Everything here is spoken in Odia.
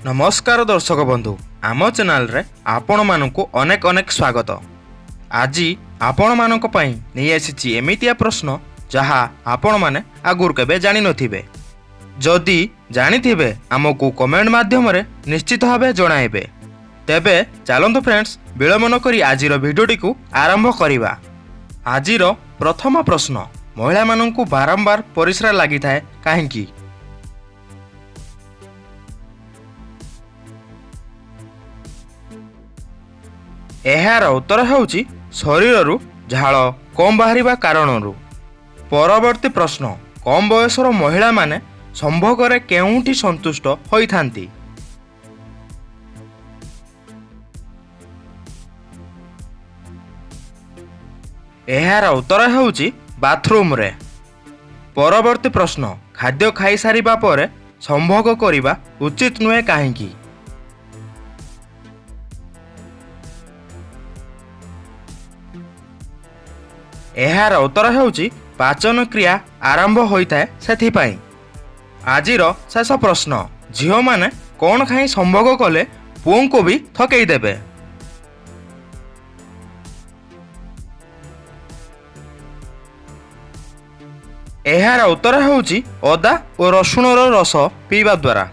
ନମସ୍କାର ଦର୍ଶକ ବନ୍ଧୁ, ଆମ ଚ୍ୟାନେଲରେ ଆପଣମାନଙ୍କୁ ଅନେକ ଅନେକ ସ୍ୱାଗତ। ଆଜି ଆପଣମାନଙ୍କ ପାଇଁ ନେଇ ଆସିଛି ଏମିତିଆ ପ୍ରଶ୍ନ, ଯାହା ଆପଣମାନେ ଆଗରୁ କେବେ ଜାଣିନଥିବେ। ଯଦି ଜାଣିଥିବେ, ଆମକୁ କମେଣ୍ଟ ମାଧ୍ୟମରେ ନିଶ୍ଚିତ ଭାବେ ଜଣାଇବେ। ତେବେ ଚାଲନ୍ତୁ ଫ୍ରେଣ୍ଡସ୍, ବିଳମ୍ବ ନକରି ଆଜିର ଭିଡ଼ିଓଟିକୁ ଆରମ୍ଭ କରିବା। ଆଜିର ପ୍ରଥମ ପ୍ରଶ୍ନ, ମହିଳାମାନଙ୍କୁ ବାରମ୍ବାର ପରିସ୍ରା ଲାଗିଥାଏ କାହିଁକି? ଏହାର ଉତ୍ତର ହେଉଛି ଶରୀରରୁ ଝାଳ କମ୍ ବାହାରିବା କାରଣରୁ। ପରବର୍ତ୍ତୀ ପ୍ରଶ୍ନ, କମ୍ ବୟସର ମହିଳାମାନେ ସମ୍ଭୋଗରେ କେଉଁଠି ସନ୍ତୁଷ୍ଟ ହୋଇଥାନ୍ତି? ଏହାର ଉତ୍ତର ହେଉଛି ବାଥରୁମରେ। ପରବର୍ତ୍ତୀ ପ୍ରଶ୍ନ, ଖାଦ୍ୟ ଖାଇସାରିବା ପରେ ସମ୍ଭୋଗ କରିବା ଉଚିତ ନୁହେଁ କାହିଁକି? ଏହାର ଉତ୍ତର ହେଉଛି ପାଚନ କ୍ରିୟା ଆରମ୍ଭ ହୋଇଥାଏ, ସେଥିପାଇଁ। ଆଜିର ଶେଷ ପ୍ରଶ୍ନ, ଝିଅମାନେ କ'ଣ ଖାଇ ସମ୍ଭୋଗ କଲେ ପୁଅଙ୍କୁ ବି ଥକେଇ ଦେବେ? ଏହାର ଉତ୍ତର ହେଉଛି ଅଦା ଓ ରସୁଣର ରସ ପିଇବା ଦ୍ୱାରା।